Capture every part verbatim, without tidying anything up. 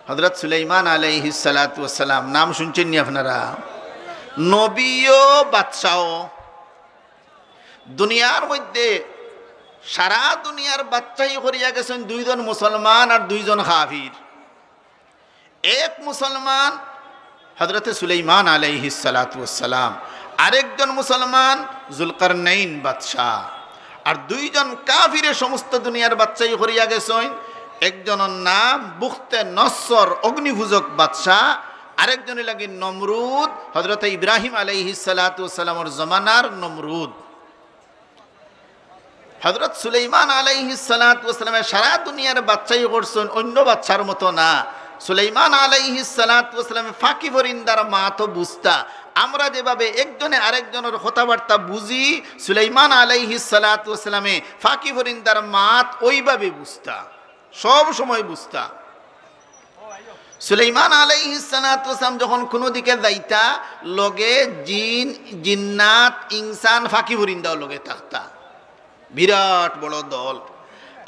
হযরত সুলাইমান আলাইহিস সালাতু ওয়াস সালাম, নাম শুনছইন নি আপনারা? নবীও বাদশাও। দুনিয়ার মধ্যে, সারা দুনিয়ার বাদশাহী করিয়া গেছইন দুইজন মুসলমান আর দুইজন কাফির। এক মুসলমান হযরতে সুলাইমান আলাইহিস সালাতু ওয়াস সালাম, আরেকজন মুসলমান জুলকারনাইন বাদশা, আর দুইজন কাফিরে সমস্ত দুনিয়ার বাদশাহী করিয়া গেছইন। একজনর নাম বুখতে নসর, অগ্নিপূজক বাদশা, আরেকজন অইলা গি নমরুদ, হযরতে ইব্রাহিম আলাইহিস সালাতু ওয়াস সালামর জমানার নমরুদ। হযরত সুলাইমান আলাইহিস সালাতু ওয়াস সালামে সারা দুনিয়ার বাদশাহী করছইন, অইন্য বাদশার মতো না। সুলাইমান আলাইহিস সালাতু ওয়াস সালামে পাখি পরিন্দার মাতও বুঝতা। আমরা যেভাবে একজনে আরেকজনর কথাবার্তা বুঝি, সুলাইমান আলাইহিস সালাতু ওয়াস সালামে পাখি পরিন্দার মাত ওইভাবে বুঝতা, সব সময় বুঝতা। সুলাইমান আলাইহিস সালাতু ওয়াস সালাম যখন কুনু দিকে যাইতা, লগে জিন, জিন্নাত, ইনসান, পাখি পরিন্দাও লগে থাকতা। বিরাট বড় দল।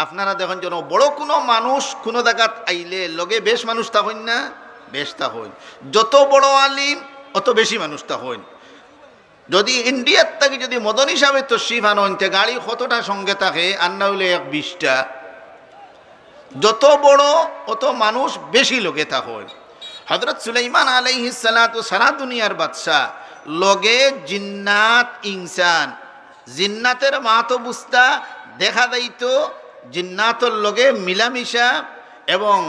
আপনারা দেখইন যেন বড় কুনু মানুষ কুনু জাগাত আইলে লগে বেশ মানুষ থাকইন না? বেশ থাকইন। যত বড় আলিম, অত বেশি মানুষ থাকইন। যদি ইন্ডিয়ার থাকি যদি মদনী সাবে তশরিফ আনইন, তে গাড়ি কতটা সঙ্গে থাকে, আর না অইলে এক বিশটা। যত বড়, অত মানুষ বেশি লগে থাকইন। হযরত সুলাইমান আলাইহিস সালাতু সারা দুনিয়ার বাদশা, লগে জিন্নাত, ইনসান। জিন্নাতের মাতও বুঝতা, দেখা যাইতো জিন্নাতর লগে মিলামিশা, এবং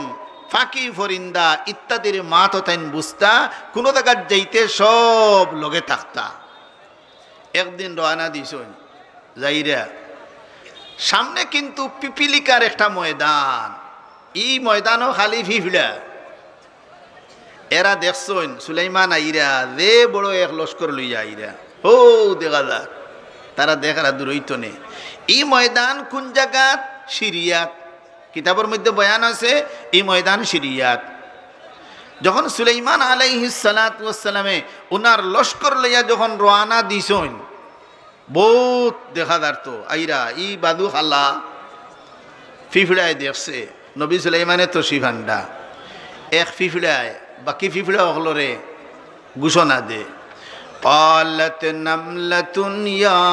পাখি পরিন্দা ইত্যাদির মাতও তাইন বুঝতা। কুনু জাগাত যাইতে সব লগে থাকতা। একদিন রওয়ানা দিছইন যাইরা। সামনে কিন্তু পিপিলিকার একটা ময়দান, ই ময়দানও খালি পিপিলা। এরা দেখছইন সুলাইমান আইরা, যে বড় এক লস্কর লইয়া আইরা, হউ দেখা যার, তারা দেখরা দূরইতনে। ই ময়দান কুন জাগাত? সিরিয়াত। কিতাবর মধ্যে বয়ান আছে, ই ময়দান সিরিয়াত। যখন সুলাইমান আলাইহিস সালাতু ওয়াস সালামে উনার লস্কর লইয়া যখন রওয়ানা দিছইন, বউত দেখা যার তো আইরা, ই বাদু খালা, পিপিলায় দেখছে নবী সুলাইমানে তশরিফ আনরা। এক পিপিলায় বাকি পিপিলা অকলরে ঘোষণা দে, قالت نملة يا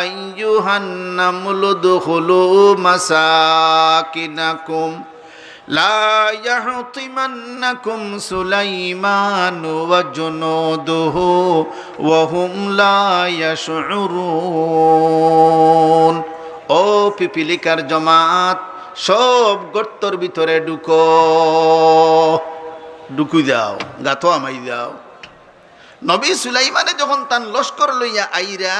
أيها النمل ادخلوا مساكنكم لا يحطمنكم سليمان وجنوده وهم لا يشعرون। ও পিপিলিকার জমাত, সব গর্তর ভিতরে ঢুকো, ঢুকি যাও, গাতো হামাই যাও। নবী সুলাইমানে যখন তান লস্কর লইয়া আইরা,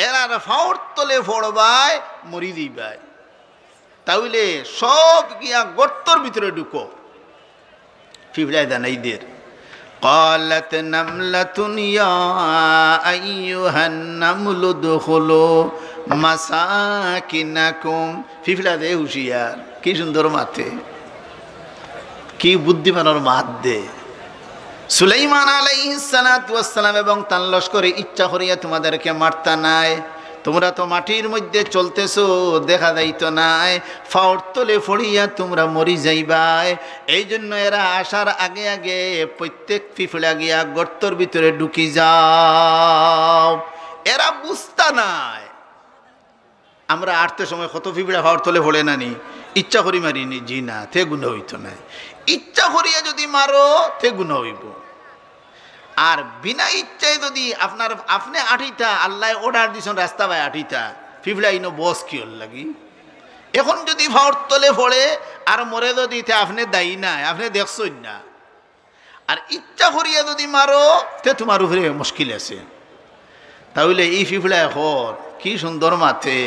এরার পাওর তলে পড়বায়, মরি যাইবায়। তাইলে সব গিয়া গর্তর ভিতরে ঢুকো। পিপিলায় জানাই দের। قالت نملة يا أيها النمل ادخلوا مساكنكم। পিপিলা দে হুঁশিয়ার, কি সুন্দর মাতে, কি বুদ্ধিমানর মাত দে। সুলাইমান আলাইহিস সালাতু ওয়াস সালাম এবং তান লস্করে ইচ্ছা করিয়া তোমাদেরকে মারতা নায়, তোমরা তো মাটির মধ্যে চলতেছো, দেখা যাইতো নায়, পাওর তলে পড়িয়া তোমরা মরি যাইবায়। এই জন্য এরা আসার আগে আগে প্রত্যেক পিপিলা গিয়া গর্তর ভিতরে ঢুকি যাও। এরা বুঝতা নায়। আমরা আটতে সময় কত পিপিলা পাওর তলে পড়ে না নি? ইচ্ছা করি মারি নি? জি না, তে গুনা অইতো নায়। ইচ্ছা করিয়া যদি মারো, তে গুনা অইবো। আর বিনা ইচ্ছায় যদি আপনার, আপনে আটিতা, আল্লায় order দিছইন রাস্তা বায় আটিতা, পিপিলা ইনো বস কিওর লাগি? এখন যদি পাওর তলে পড়ে আর মরে যদি, তে আপনে দায়ী নায়, আপনে দেখছইন না। আর ইচ্ছা করিয়া যদি মারো, তে তোমার উপরে মুশকিল আছে। তাইলে ই পিপিলায় কর, কি সুন্দর মাতে।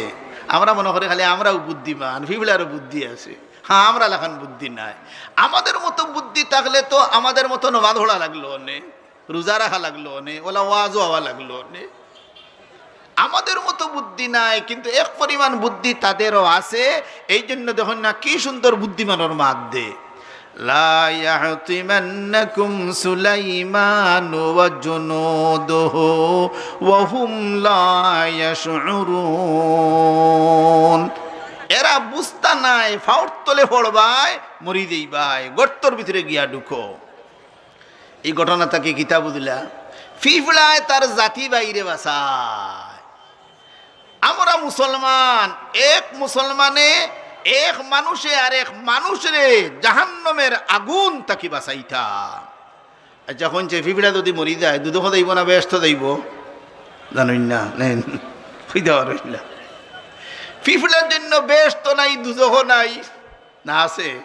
আমরা মনে করি খালি আমরাউ বুদ্ধিমান, পিপিলারও বুদ্ধি আছে। হ্যাঁ, আমরা লাখান বুদ্ধি নাই। আমাদের মতো বুদ্ধি থাকলে তো আমাদের মতো নমাজ পড়া লাগলো অনে, রোজা রাখা লাগলো অনে, ওলা ওয়াজও হওয়া লাগলো অনে। আমাদের মতো বুদ্ধি নাই, কিন্তু এক পরিমাণ বুদ্ধি তাদেরও আছে। এই জন্য দেখইন না কি সুন্দর বুদ্ধিমানর মাত দে, لا يحطمنكم سليمان وجنوده وهم لا يشعرون। এরা বুঝতা নায়, ফাওর তলে পড়বায়, মরি যাইবায়, গর্তর ভিতরে গিয়া ঢুকো। এই ঘটনা থাকি কিতা বুঝলা? ফিফড়ায় তার জাতি ভাইরে বাঁচায়। আমরা মুসলমান, এক মুসলমানে এক মানুষে আর এক মানুষরে জাহান্নামের আগুন থাকি বাঁচাইতা। আচ্ছা, কইন চাই, ফিফড়া যদি মরি যায়, দুজখো যাইবো না বেহেস্তো যাইবো? জানইন না, নেন, কইতা পারইন না। ফিফড়ার জন্য বেহেস্তো নাই, দুজখো নাই, না আছে?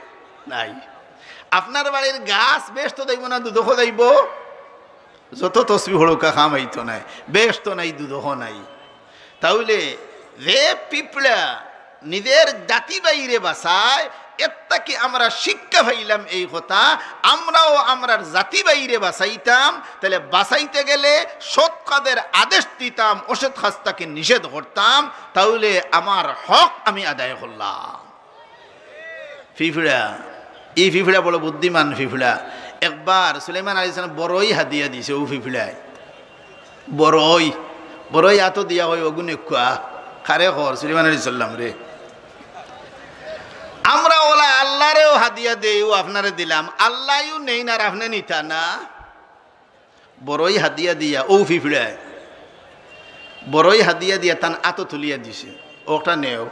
নাই। আপনার বাড়ির গাছ বেহেস্তো যাইবো না দুজখো যাইবো? যত তসবি পড়উক্কা কাম অইতো নায়, বেহেস্তো নাই, দুজখো নাই। তাইলে যে ফিফড়া নিজের জাতি ভাইরে বাঁচায়, এর থাকি আমরা শিক্ষা পাইলাম এই কথা, আমরাও আমরার জাতি ভাইরে বাঁচাইতাম, তাইলে বাঁচাইতে গেলে সৎ কাজের আদেশ দিতাম, অসৎ কাজ থাকি নিষেধ করতাম, তাইলে আমার হক আমি আদায় করলাম। ফিফড়া, ই ফিফড়া বড় বুদ্ধিমান ফিফড়া। একবার সুলাইমান আলাইহিস সালাম বড়ই হাদিয়া দিছে, অউ ফিফড়ায় বড়ই, বড়ই আতো দিয়া কয়, "অগুন একুয়া, কারে কর?" সুলাইমান আলাইহিস সালামরে। আমরা অলা আল্লারেও হাদিয়া দেই, অউ আপনারে দিলাম, আল্লায়ও নেইন আর আপনে নিতা না। বড়ই হাদিয়া দিয়া, অউ ফিফড়ায় বড়ই হাদিয়া দিয়া তান আতো তুলিয়া দিছে, "অটা নেও।"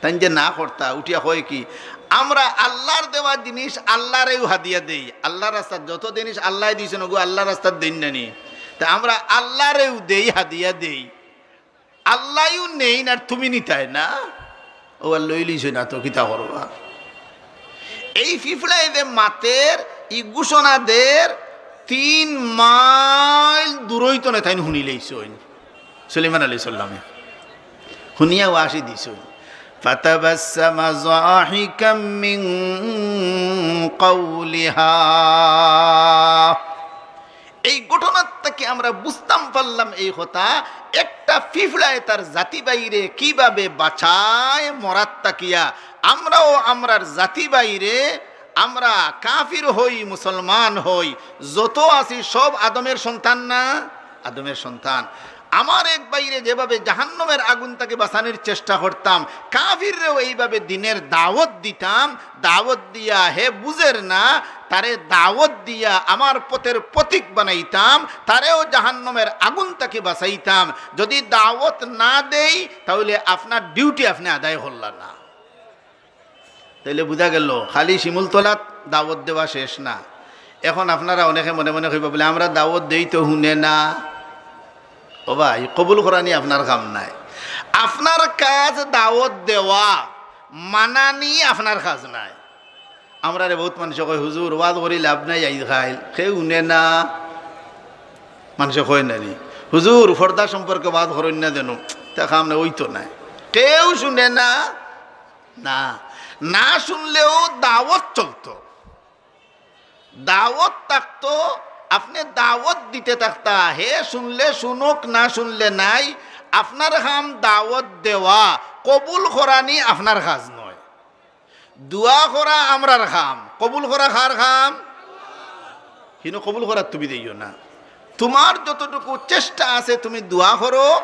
তাইন যে না করতা, উঠিয়া কয় কি, "আমরা আল্লার দেওয়া জিনিস আল্লারেও হাদিয়া দেই, আল্লার রাস্তাত যত জিনিস আল্লায় দিছইন, অগু আল্লার রাস্তাত দেইন না নি, তে আমরা আল্লারেও দেই, হাদিয়া দেই, আল্লায়ও নেইন আর তুমি নিতায় না, অউ আর লইলিছইন না তো কিতা করবা?" এই ফিফড়ায় যে মাতের, ই ঘোষণা দের, তিন মাইল দূরই তনে তাইন হুনিলাইছইন। সুলাইমান আলাইহিস সালামে হুনিয়া অউ হাসি দিছইন। فتبسم ضاحكا من قولها। এই ঘটনার থাকি আমরা বুঝতাম পারলাম এই কথা, একটা ফিফড়ায় তার জাতি ভাইরে কিভাবে বাঁচায় মরার থাকিয়া। আমরাও আমরার জাতি ভাইরে, আমরা কাফির হই, মুসলমান হই, যত আছি সব আদমের সন্তান না? আদমের সন্তান। আমার এক ভাইরে যেভাবে জাহান্নামের আগুন থাকি বাঁচানির চেষ্টা করতাম, কাফিররেও এইভাবে দিনের দাওয়াত দিতাম, দাওয়াত দিয়া হে বুঝের না, তারে দাওয়াত দিয়া আমার পথের পথিক বানাইতাম, তারেও জাহান্নামের আগুন থাকি বাঁচাইতাম। যদি দাওয়াত না দেই, তাইলে আপনার ডিউটি আপনে আদায় করলা না। তাইলে বুঝা গেল, খালি শিমুলতলাত দাওয়াত দেওয়া শেষ না। এখন আপনারা অনেকে মনে মনে কইবা বলে, "আমরা দাওয়াত দেই তো হুনে না।" ও ভাই, কবুল করানি আপনার কাম নায়। আপনার কাজ দাওয়াত দেওয়া, মানানি আপনার কাজ নায়। আমরারে বউত মানষে কয়, "হুজুর, ওয়াজ করি লাভ নাই, আইজ কাইল কেউ হুনে না।" মানষে কয় না নি, "হুজুর, পর্দা সম্পর্কে ওয়াজ করইন না যেন, তা কাম না, অইতো নায়, কেউ শুনে না।" না, না শুনলেও দাওয়াত চলতো। দাওয়াত থাকতো, আপনে দাওয়াত দিতে থাকতা, হে শুনলে শুনুক, না শুনলে নাই। আপনার কাম দাওয়াত দেওয়া, কবুল করানি আপনার কাজ নয়। দোয়া করা আমরার কাম, কবুল করা কার কাম? কিন্তু কবুল করার তুমি দেইও না। তোমার যতটুকু চেষ্টা আছে তুমি দোয়া করো,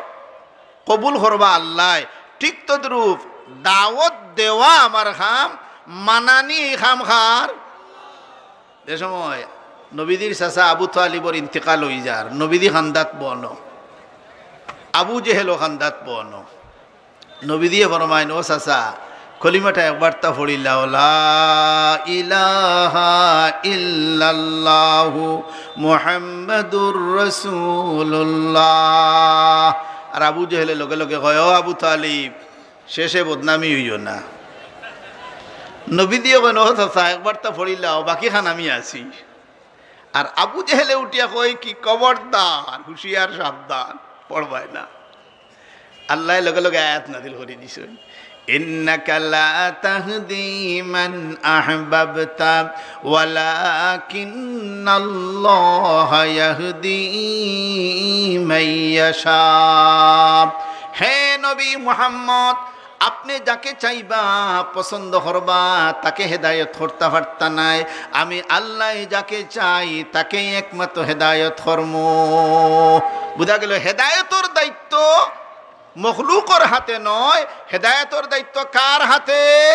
কবুল করবা আল্লায়। ঠিক তদ্রূপ দাওয়াত দেওয়া আমার কাম, মানানি এই কাম কার? যে সময় নবীজির চাচা আবু তালিবর ইন্তেকাল অই যার, নবীজি কান্দাত বওয়ানো, আবু জেহেলও কান্দাত বওয়ানো। নবীজিয়ে ফরমাইন, "ও চাচা, কলিমাটা একবার তা পড়িলাও, লা ইলাহা ইল্লাল্লাহু মুহাম্মাদুর রাসূলুল্লাহ।" আর আবু জেহেলে লগে লগে কয়, "ও আবু তালিব, শেষে বদনামি অইও না।" নবীজিয়ে কইন, "ও চাচা, একবার তা পড়িলাও, বাকি খান আমি আছি।" আর আবু জেহেলে উঠিয়া কয় কি, "খবরদার, হুঁশিয়ার, সাবধান, পড়বায় না।" আল্লায় লগে লগে আয়াত নাজিল করি দিছইন, "ইন্নাকা লা তাহদি মান আহবাবতা ওয়ালাকিন্নাল্লাহা ইয়াহদি মান ইয়াশা।" হে নবী মুহাম্মদ, আপনে যাকে চাইবা, পছন্দ করবা, তাকে হেদায়েত করতা পারতা নায়। আমি আল্লায় যাকে চাই, তাকেই একমাত্র হেদায়েত করমু। বুঝা গেল, হেদায়েতর দায়িত্ব মখলুকর হাতে নয়। হেদায়েতর দায়িত্ব কার হাতে?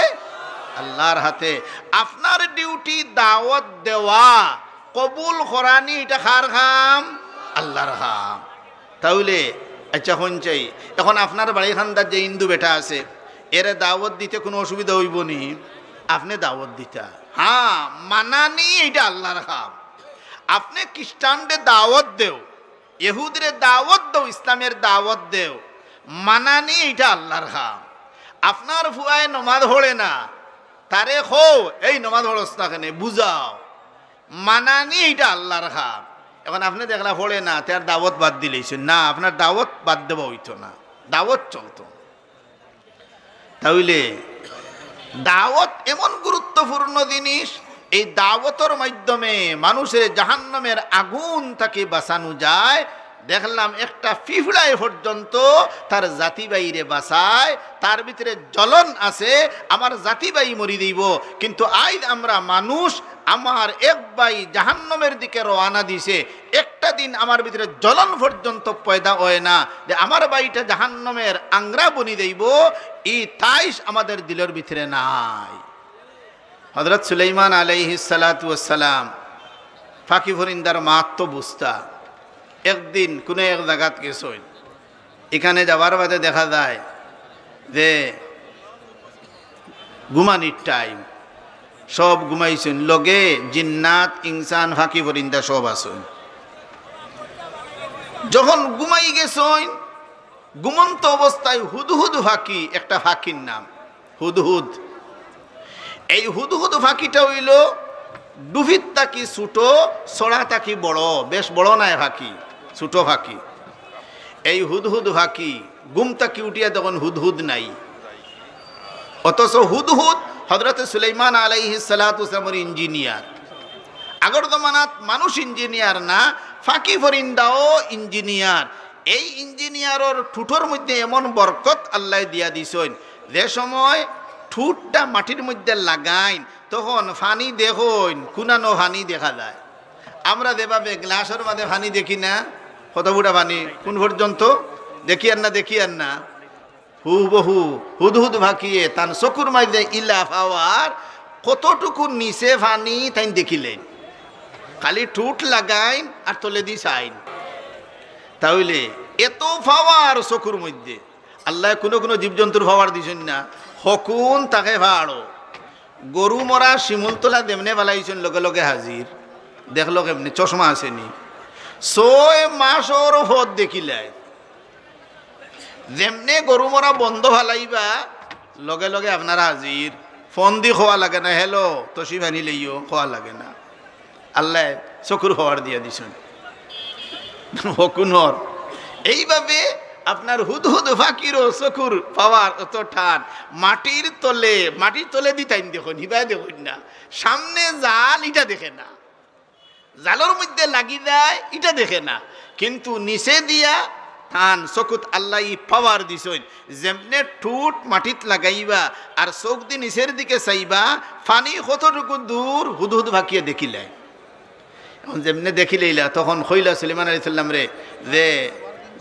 আল্লাহর হাতে। আপনার ডিউটি দাওয়াত দেওয়া, কবুল করানি, ইটা কার কাম? আল্লাহর কাম। তাইলে আচ্ছা, অখন চাই, অখন আপনার বাড়ির কান্দাত যে হিন্দু বেটা আছে, এরে দাওয়াত দিতে কুনু অসুবিধা অইবো নি? আপনে দাওয়াত দিতা, হ্যাঁ, মানানি ইটা আল্লাহর কাম। আপনে খ্রিস্টানরে দাওয়াত দেও, ইহুদিরে দাওয়াত দেও, ইসলামের দাওয়াত দেও, মানানি ইটা আল্লাহর কাম। আপনার ফুয়ায় নমাজ পড়ে না, তারে কও, "এই নমাজ পড়স না কেনে, বুঝাও।" মানানি ইটা আল্লাহর কাম। অখন আপনে দেখলা পড়ে না, তে আর দাওয়াত বাদ দিলাইছইন না, আপনার দাওয়াত বাদ দেওয়া অইতো না, দাওয়াত চলতো। তাইলে দাওয়াত এমন গুরুত্বপূর্ণ জিনিস, এই দাওয়াতর মাধ্যমে মানুষরে জাহান্নামের আগুন থাকি বাঁচানো যায়। দেখলাম একটা পিঁপড়ায় পর্যন্ত তার জাতি ভাইরে বাঁচায়, তার ভিতরে জ্বলন আছে, আমার জাতি ভাই মরি যাইবো, কিন্তু আইজ আমরা মানুষ, আমার এক ভাই জাহান্নামের দিকে রওয়ানা দিছে, একটা দিন আমার ভিতরে জ্বলন পর্যন্ত পয়দা অয় না যে আমার ভাইটা জাহান্নামের আংরা বনি যাইবো, ই তাইশ আমাদের দিলর ভিতরে নাই। হযরত সুলাইমান আলাইহিস সালাতু ওয়াস সালাম ফাকি ফরিন্দার মাত তো বুঝতা। একদিন কুনু এক জাগাত গেছইন, ইখানে যাওয়ার বাদে দেখা যায় যে ঘুমানির টাইম, সব ঘুমাইছইন, লগে জিন্নাত, ইনসান, ফাকি ফরিন্দা সব আছইন। যখন ঘুমাই গেছইন, ঘুমন্ত অবস্থায় হুদহুদ ফাকি, একটা ফাকির নাম হুদহুদ। এই হুদহুদ ফাকিটা অইলো ডুফির থাকি ছোট, ছড়া থাকি বড়, বেশ বড় নায় ফাকি, ছোট ফাকি। এই হুদহুদ ফাকি ঘুম থাকি উঠিয়া দেখইন হুদহুদ নাই, অথচ হুদহুদ হযরতে সুলাইমান আলাইহিস সালাতু ওয়াস সালামর ইঞ্জিনিয়ার। আগর জমানাত মানুষ ইঞ্জিনিয়ার না, ফাকি ফরিন্দাও ইঞ্জিনিয়ার। এই ইঞ্জিনিয়ারর ঠুটর মধ্যে এমন বরকত আল্লায় দিয়া দিছইন, যে সময় ঠুটটা মাটির মধ্যে লাগাইন, তখন ফানি দেখইন, কুনানো ফানি দেখা যায়। আমরা যেভাবে গ্লাসর মাঝে ফানি দেখি না, কত ফুটা ফানি, কুন পর্যন্ত দেখি আর না, দেখি আর না, হুবহু হুদহুদ ফাকিয়ে তান চকুর মাঝে ইলা পাওয়ার, কতটুকু নিচে ফানি তাইন দেখিলাইন, খালি ঠুট লাগাইন আর তলেদি চাইন। তাইলে এত পাওয়ার চকুর মধ্যে, আল্লায় কুনু কুনু জীবজন্তুর পাওয়ার দিছইন না, হকুন তাকে পাওয়ারও। গরু মরা শিমুলতলা যেমনে ফালাইছইন, লগে লগে হাজির। দেখলো কেমনে? চশমা আছে নি? ছয় মাসর পথ দেখিলায়। যেমনে গরু মরা বন্দ ফালাইবা, লগে লগে আপনারা হাজির। ফোন দি কওয়া লাগে না, "হ্যালো, তশরিফ আনি লইও", কওয়া লাগে না। আল্লায় চকুর পাওয়ার দিয়া দিছইন। হকুনর। এইভাবে আপনার হুদহুদ ফাকিরও চকুর পাওয়ার অত টান। মাটির তলে, মাটির তলেদি তাইন দেখইন, হিবায় দেখইন না। সামনে জাল, ইটা দেখে না। জালর মধ্যে লাগি যায়, ইটা দেখে না। কিন্তু নিচে দিয়া তান চকুত আল্লায় ই পাওয়ার দিছইন। যেমনে ঠুট মাটিত লাগাইবা আর চোখ দি নিচের দিকে চাইবা, ফানি কতটুকু দূর হুদহুদ ফাকিয়ে দেখিলায়। অখন যেমনে দেখিলাইলা, তখন কইলা সুলাইমান আলাইহিস সালামরে যে,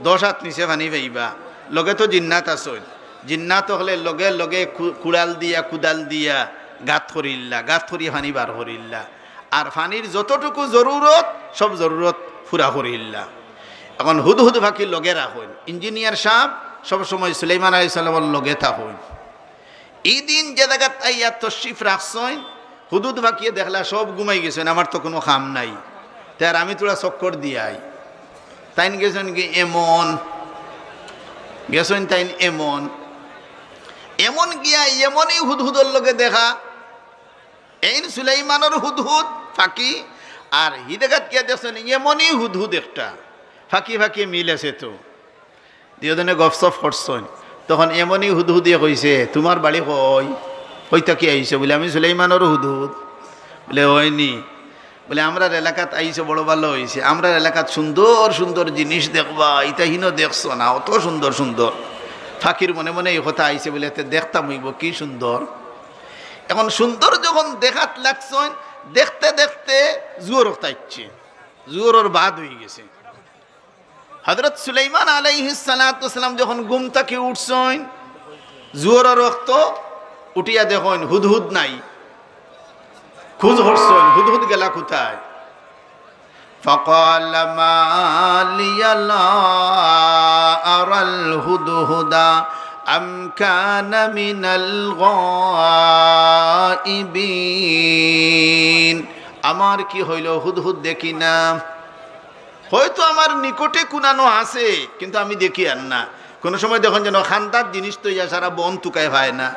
"দশ আত নিচে ফানি পাইবা, লগে তো জিন্নাত আছইন, জিন্নাত অকলে লগে লগে কু-, কুড়াল দিয়া, কুদাল দিয়া গাত করিল্লা, গাত করিয়া ফানি বার করিল্লা, আর ফানির যতটুকু জরুরত, সব জরুরত পুরা করিল্লা।" অখন হুদহুদ ফাকি লগে রাখইন, ইঞ্জিনিয়ার সাব সবসময় সুলাইমান আলাইহিস সালামর লগে থাকইন। ই দিন যে জাগাত আইয়া তশরিফ রাখছইন, হুদহুদ ফাকিয়ে দেখলা সব ঘুমাই গেছইন, আমার তো কুনু কাম নাই, তে আর আমি থুড়া চক্কর দিয়া আই। তাইন গেছইন কি এমন, গেছইন তাইন এমন, এমন গিয়া এমনই হুদহুদর লগে দেখা, এইন সুলাইমানর হুদহুদ ফাকি, আর হি জাগাত গিয়া দেখছইন এমনই হুদহুদ একটা, ফাকি ফাকি মিল আছে তো। দুইওজনে গফসফ করছইন। তখন এমনই হুদহুদিয়ে কইছে, "তুমার বাড়ি কই? কই থাকি আইছো?" বলে, "আমি সুলাইমানর হুদহুদ।" বলে, "অয় নি?" বলে, "আমরার এলাকাত আইছো, বড় ভালা অইছে। আমরার এলাকাত সুন্দর সুন্দর জিনিস দেখবা, ইতা হিনো দেখছো না, অত সুন্দর সুন্দর।" ফাকির মনে মনে ই কথা আইছে বলে, "তে দেখতাম অইবো, কি সুন্দর।" অখন সুন্দর যখন দেখাত লাগছইন, দেখতে দেখতে জুহর অক্ত আইছে, জুহরর বাদ অইগেছে। হযরত সুলাইমান আলাইহিস সালাতু ওয়াস সালাম যখন ঘুম থাকি উঠছইন, জোহরর ওয়াক্ত, উঠিয়া দেখইন হুদহুদ নাই। খোঁজ করছইন, হুদহুদ গেলা কোথায়? فقال ما لي لا أرى الهدهد أم كان من الغائبين। আমার কি হইল, হুদহুদ দেখি না। হয়তো আমার নিকটে কুনানো আছে, কিন্তু আমি দেখিয়ার না। কোনো সময় দেখইন যেন খান্দাত জিনিস থইয়া সারা বন তুকায় পায় না,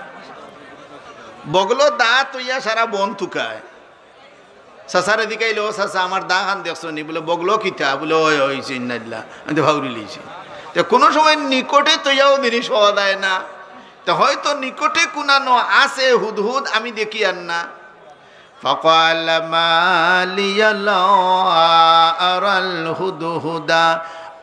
বগলো দা থইয়া সারা বন তুকায়। চাচারে জিকাইলে, "ও চাচা, আমার দা খান দেখছো নি?" বলে, "বগলো কিতা?" বলে, "ওই, ওই, ইন্নালিল্লাহ, আমি তো ফাউরি লইছি।" তো কোনো সময় নিকটে থইয়াও জিনিস পাওয়া যায় না। তো হয়তো নিকটে কুনানো আছে হুদহুদ, আমি দেখিয়ার না। فقال ما لي لا أرى الهدهد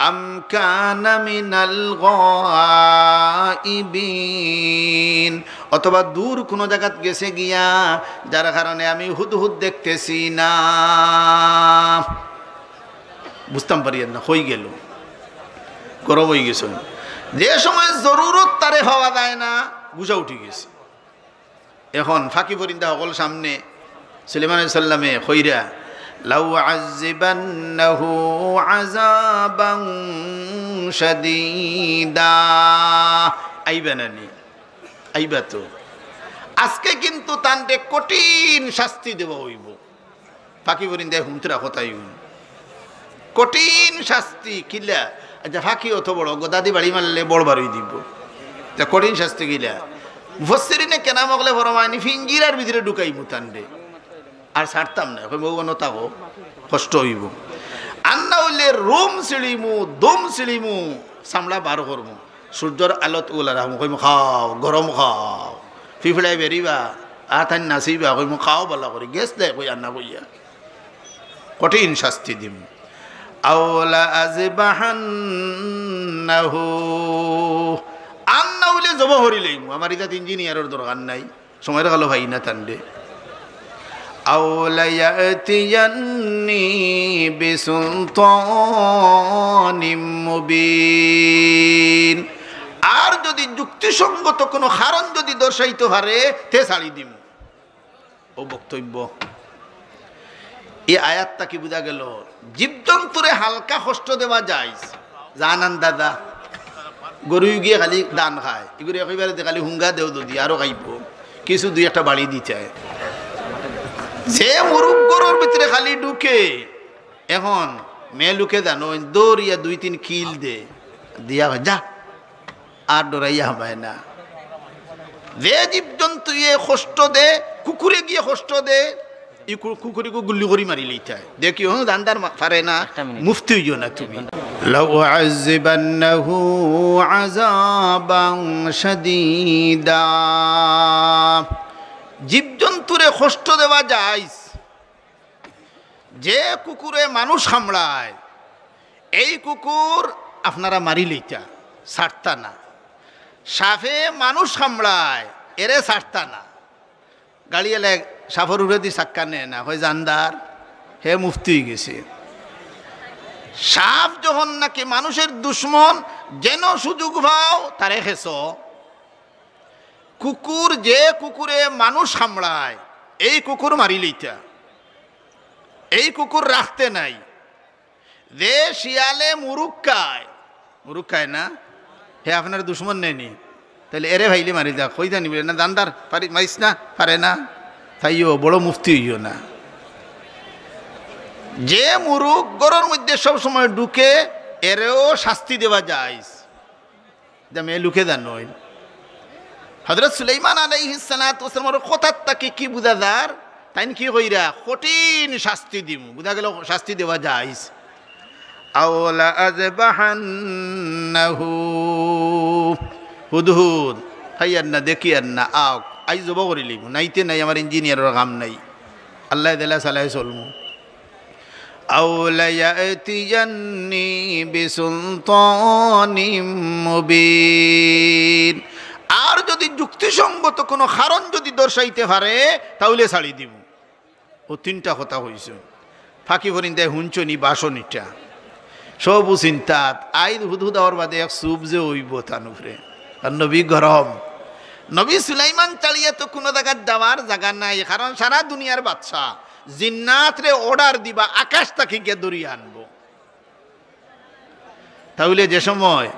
أم كان من الغائبين। অথবা দূর কোনো জাগাত গেছে গিয়া, যার কারণে আমি হুদহুদ দেখতেছি না। বুঝতাম পারিয়ার না, হয়ে গেল, গরম হয়ে গেছে। যে সময় জরুরত তারে পাওয়া যায় না, গুছা উঠি গেছে। এখন ফাঁকি পরিন্দা হকল সামনে সুলাইমান আলাইহিস সালামে কইরা, "লাউআযযিবান্নাহু আযাবান শাদীদা।" আইবা না নি? আইবা তো। আজকে কিন্তু তানরে কঠিন শাস্তি দেওয়া হইব। ফাঁকি পরিন্দায় হুনতরা কথাই হুন। কঠিন শাস্তি কিলা? আচ্ছা, ফাঁকি অত বড়, গদাদি বাড়ি মারলে বড় বারই দিব। তা কঠিন শাস্তি কিলা? মুফাসসিরিনে কেরাম অকলে ফরমাইন, ফিঞ্জিরার ভিতরে ঢুকাইমু তানরে, আর ছাড়তাম না। কইমু, "ও, অনো থাকো, কষ্ট হইব।" আর না হইলে রুম ছিড়িমু, দম ছিড়িমু, চামড়া বার করমু, সূর্যর আলোত উলা রাখমু, কইমু, "খাও, গরম খাও।" ফিফড়ায় বেরিবা, আতান নাচিবা, কইমু, "খাও বালা করি, গ্যাস দেয় কই আর না কইয়া।" কঠিন শাস্তি দিমু। আও লা আযবাহান্নাহু, আর না হইলে জবো করি লইমু। আমার ইজাত ইঞ্জিনিয়ারর দরকার নাই, সময় রাখালো ভাই না তানরে। আও লা ইয়াতিয়ান্নি বিসুলতানিম মুবিন, আর যদি যুক্তিসঙ্গত কোনো কারণ যদি দর্শাইতে পারে, তে ছাড়ি দিমু। ও বক্তব্য। এই আয়াত থাকি বুঝা গেল, জীবজন্তুরে হালকা কষ্ট দেওয়া জায়েজ। জানান দাদা, গরু গিয়ে খালি ধান খায়, এগুলো একেবারে খালি হুঙ্গা দেও যদি আরো খাইব, কিছু দুই একটা বাড়ি দিতে হয়। যে মুরুগ গরুর ভিতরে খালি ঢুকে, এখন মেয়ে লোকে জানো, দৌড়িয়া দুই তিন কিল দে, দিয়া কয়, "যা।" আর ডরাইয়া হামায় না। যে জীবজন্তুয়ে কষ্ট দে, কুকুরে গিয়ে কষ্ট দে, ই কু-, কুকুরিগু গুল্লি করি মারি লইতায়। দেখিও, হুম, জানদার মা-, পারে না, একটা মিনিট। মুফতি হইও না তুমি। লাউআযযিবান্নাহু আযাবান শাদীদা। জীবজন্তুরে কষ্ট দেওয়া জায়েজ। যে কুকুরে মানুষ কামড়ায়, এই কুকুর আপনারা মারি লইতা, ছাড়তা না। সাপে মানুষ কামড়ায়, এরে ছাড়তা না। গাড়িওয়ালা সাপর উপরেদি চাক্কা নেয় না, কয়, "জানদার, হে মুফতি হয়ে গেছে।" সাপ যখন নাকি মানুষের দুশমন, যেন সুযোগ পাও, তারে খেছো। কুকুর, যে কুকুরে মানুষ কামড়ায়, এই কুকুর মারি লইতা, এই কুকুর রাখতে নাই। যে শিয়ালে মুরুগ খায়, মুরুগ খায় না, হে আপনার দুশমন নেয়নি, তাহলে এরে ভাইলে মারি যা, কই জানি বলে না, জানদার, পারি-, মারিস না, পারে না, তাইও বড় মুফতি হইও না। যে মুরুগ ঘরর মধ্যে সব সময় ঢুকে, এরেও শাস্তি দেওয়া যায়। ইতা মেয়ে লোকে জানইন। হযরত সুলাইমান আলাইহিস সালাতু ওয়াস সালামর কথার থাকি কি বুঝা যার? তাইন কি কইরা? কঠিন শাস্তি দিমু। বুঝা গেল শাস্তি দেওয়া জায়েজ। আও লা আযবাহান্নাহু। হুদহুদ, খাইয়ার না, দেখিয়ার না, আও, আইজ জবো করি লিমু। নাইতে নাই, আমার ইঞ্জিনিয়ারর কাম নাই। আল্লাহ দিলা চালাই চলমু। আও লা ইয়াতিয়ান্নি বিসুলতানিম মুবিন। আর যদি যুক্তিসঙ্গত কোনো কারণ যদি দর্শাইতে পারে, তাহলে ছাড়ি দিমু। ও তিনটা কথা কইছে। ফাঁকি ফরিন্দায় হুনছনি ভাষণ ইটা। সবউ চিন্তাত, আইজ হুদহুদ আওয়ার বাদে এক চুপ যে অইবো তান উপরে। আর নবী গরম। নবী সুলাইমান ছাড়িয়া তো কুনু জাগাত যাওয়ার জাগা নাই, কারণ সারা দুনিয়ার বাদশা। জিন্নাতরে order দিবা, আকাশ থাকি গিয়া ধরিয়া আনবো। তাইলে যে সময়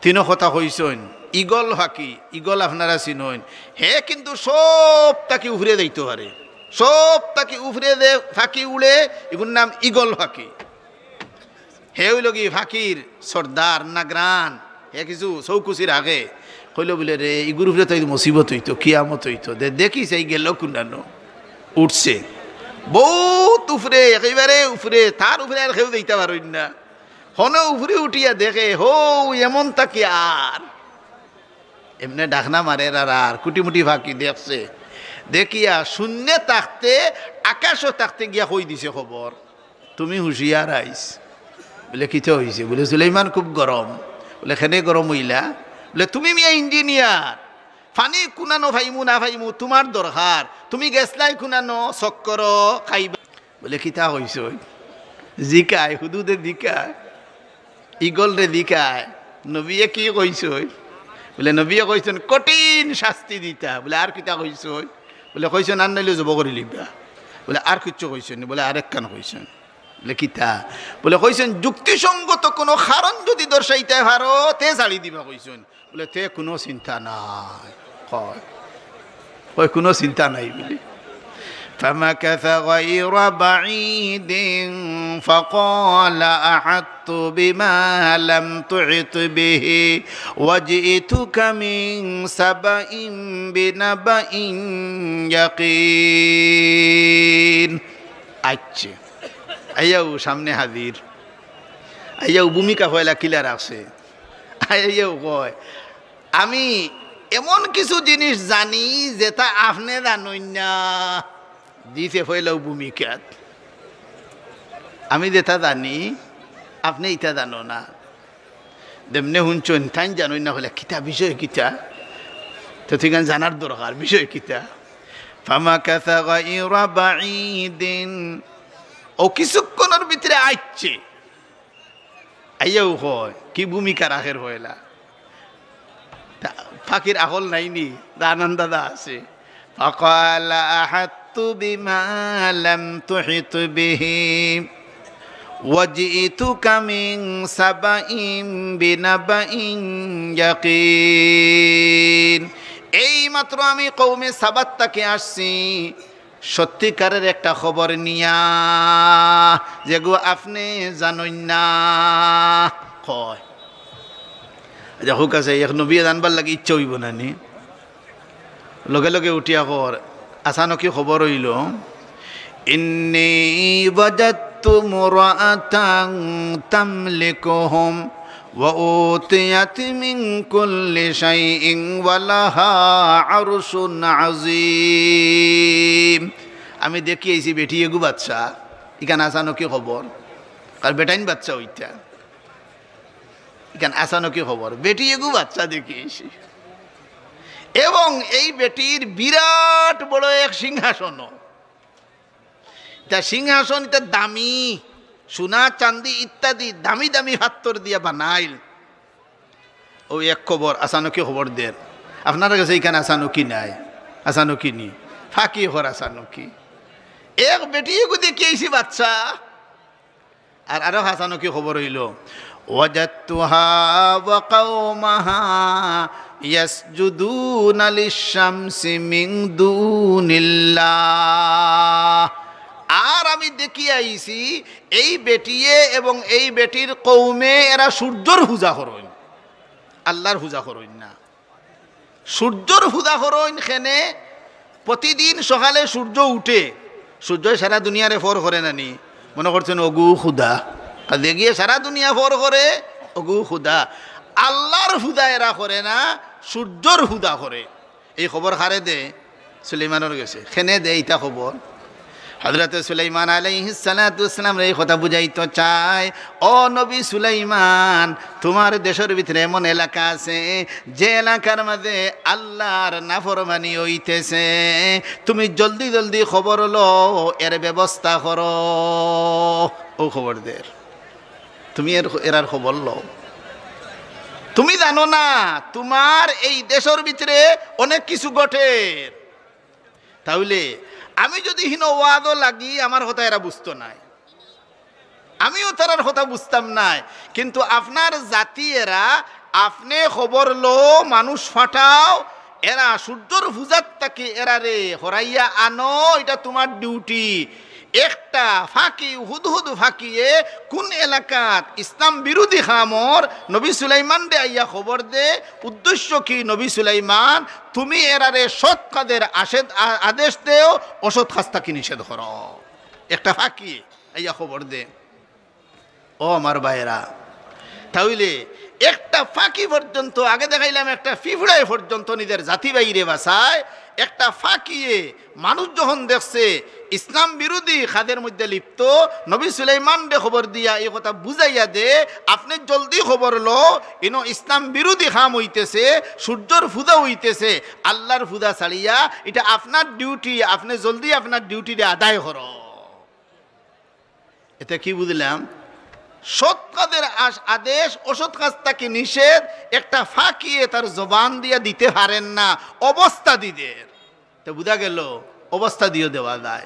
তিনো কথা কইছইন, ইগল ফাকি, ইগল আপনারা চিনইন, হে কিন্তু সব থাকি উপরে যাইতো পারে। সব থাকি উপরে যে ফাকি উড়ে, ইগুর নাম ইগল ফাকি। হে অইলো গি ফাকির সর্দার, নাগরান। হে কিছু চৌকুছি রাখে। কইলো বুলে, "রে, ইগুর উপরে তো এই মুসিবত অইতো, কিয়ামত অইতো। দে, দেখি চাই গেল কুনানো।" উঠছে। বউত উপরে, একেবারে উপরে, তার উপরে আর কেউ যাইতা পারইন না। হনো উপরে উঠিয়া দেখে, হউ এমন থাকি আর। এমনে ডাকনা মারের আর, আর কুটিমুটি ফাকি দেখছে। দেখিয়া শূন্যে থাকতে, আকাশো থাকতে গিয়া কই দিছে খবর, "তুমি হুঁশিয়ার আইজ।" বুলে, "কিতা অইছে?" বুলে, "সুলাইমান খুব গরম।" বুলে, "কেনে গরম অইলা?" বুলে, "তুমি মিয়া ইঞ্জিনিয়ার, ফানি কুনানো ফাইমু না ফাইমু তুমার দরকার, তুমি গেছলায় কুনানো চক্করো খাইবা।" বুলে, "কিতা কইছইন?" জিকায়, হুদহুদে জিকায়, ইগলরে জিকায়, "নবিয়ে কি কইছইন?" বুলে, "নবিয়ে কইছইন কঠিন শাস্তি দিতা।" বুলে, "আর কিতা কইছইন?" বুলে, "কইছইন আর নাইলে জবো করি লিবা।" বুলে, "আর কিচ্ছু কইছইন নি?" বুলে, "আরেকখান কইছইন।" বুলে, "কিতা?" বুলে, "কইছইন যুক্তিসঙ্গত কুনু কারণ যুদি দর্শাইতায় পারো, তে ছাড়ি দিবা কইছইন।" বুলে, "তে কুনু চিন্তা নাই।" কয়, কয়, "কুনু চিন্তা নাই" বুলে। فمكث غير بعيد فقال أحطت بما لم تحط به وجئتك من سبأ بنبأ يقين। আইছে, আইয়াউ সামনে হাজির, আইয়াউ ভূমিকা পয়লা clear আছে। আইয়াউ কয়, "আমি এমন কিছু জিনিস জানি যেটা আপনে জানইন না।" দিছে পয়লাউ ভূমিকাত, "আমি যেটা জানি আপনে ইটা জানো না।" যেমনে হুনছইন, তাইন জানইন না, কইলা, "কিতা বিষয় কিতা?" তো ঠিক আছে, জানার দরকার, বিষয় কিতা? فمكث غير بعيد। অউ কিছুক্ষণর ভিতরে আইছে। আইয়াউ কয়, কি ভূমিকা রাখের পয়লা? তা ফাকির আকল নাই নি, তা আনন্দাদা আছে। فقال أحطت بما لم تحط به وجئتك من سبأ بنبأ يقين। এইমাত্র আমি কওমে সাবাত থাকি আসছি, সত্যিকারের একটা খবর নিয়া, যেগু আপনে জানইন না। কয়, আচ্ছা, হুক আছে, এক নবী জানবার লাগি ইচ্ছা অইবো না নি? লগে লগে উঠিয়া কর, আচানকি খবর অইলো, إني وجدت امرأة تملكهم وأوتيت من كل شيء ولها عرش عظيم। আমি দেখি আইছি বেটি এগু বাদশা, ইখান আচানকি খবর, আর বেটাইন বাদশা অইতা, ইখান আচানকি খবর, বেটি এগু বাদশা দেখি আইছি, এবং এই বেটির বিরাট বড় এক সিংহাসন। ইতা সিংহাসন, ইতা দামি, সোনা, চান্দি ইত্যাদি দামি দামি পাত্তর দিয়া বানাইল। অউ এক খবর, আচানকি খবর দের। আপনারার গেছে ইখান আচানকি নায়, আচানকি নি, ফাকি অর আচানকি। এক বেটি এগু দেখি আইছি বাদশা, আর আরো আচানকি খবর অইলো, وجدتها وقومها يسجدون للشمس من دون الله। আর আমি দেখি আইছি, এই বেটিয়ে এবং এই বেটির কওমে এরা সূর্যর পূজা করইন, আল্লার পূজা করইন না। সূর্যর পূজা করইন কেনে? প্রতিদিন সকালে সূর্য উঠে, সূর্যই সারা দুনিয়ারে ফর করে না নি? মনো করছইন অগু খুদা, আর যেগিয়ে সারা দুনিয়া ফর করে অগু খুদা। আল্লার পূজা এরা করে না, সূর্যর পূজা করে। এই খবর কারে দে? সুলাইমানর গেছে। কেনে দে ইতা খবর? হযরতে সুলাইমান আলাইহিস সালাতু ওয়াস সালামরে এই কথা বুঝাইতো চায়, "ও নবী সুলাইমান, তুমার দেশর ভিতরে এমন এলাকা আছে, যে এলাকার মাঝে আল্লার নাফরমানি অইতেছে, তুমি জলদি জলদি খবর লও, এর ব্যবস্থা করো।" অউ খবর দের। তুমি এর, এরার খবর লও। তুমি জানো না, তুমার এই দেশর ভিতরে অনেক কিছু ঘটের। তাইলে আমি যুদি হিনো ওয়াজো লাগি, আমার কথা এরা বুঝতো নায়, আমিও তারার কথা বুঝতাম নায়। কিন্তু আপনার জাতি এরা, আপনে খবর লও, মানুষ ফাটাও, এরা সূর্যর পূজাত থাকি এরারে হরাইয়া আনো, ইটা তুমার duty। একটা ফাকি, হুদহুদ ফাকিয়ে কুন এলাকাত ইসলাম বিরোধী কামর, নবী সুলাইমানরে আইয়া খবর দে, উদ্দেশ্য কি? নবী সুলাইমান, তুমি এরারে সৎ কাজের আশেদ-, আ-, আদেশ দেও, অসৎ কাজ থাকি নিষেধ করো। একটা ফাকি আইয়া খবর দে। ও আমার ভাইরা, তাইলে একটা ফাকি পর্যন্ত, আগে দেখাইলাম একটা পিঁপড়ায় পর্যন্ত নিজের জাতি ভাইরে বাঁচায়, একটা ফাকিয়ে মানুষ যখন দেখছে ইসলাম বিরোধী কাজের মধ্যে লিপ্ত, নবী সুলাইমানরে খবর দিয়া এই কথা বুঝাইয়া দে, আপনে জলদি খবর লও, ইনো ইসলাম বিরোধী কাম অইতেছে, সূর্যর পূজা অইতেছে, আল্লার পূজা ছাড়িয়া, ইটা আপনার duty, আপনে জলদি আপনার dutyরে আদায় করো। এতে কি বুঝলাম? সৎ কাজের আস-, আদেশ, অসৎ কাজ থাকি নিষেধ, একটা ফাকিয়ে তার জবান দিয়া দিতে পারের না, অবস্থা দি দের। তো বুঝা গেল, অবস্থা দিও দেওয়া যায়।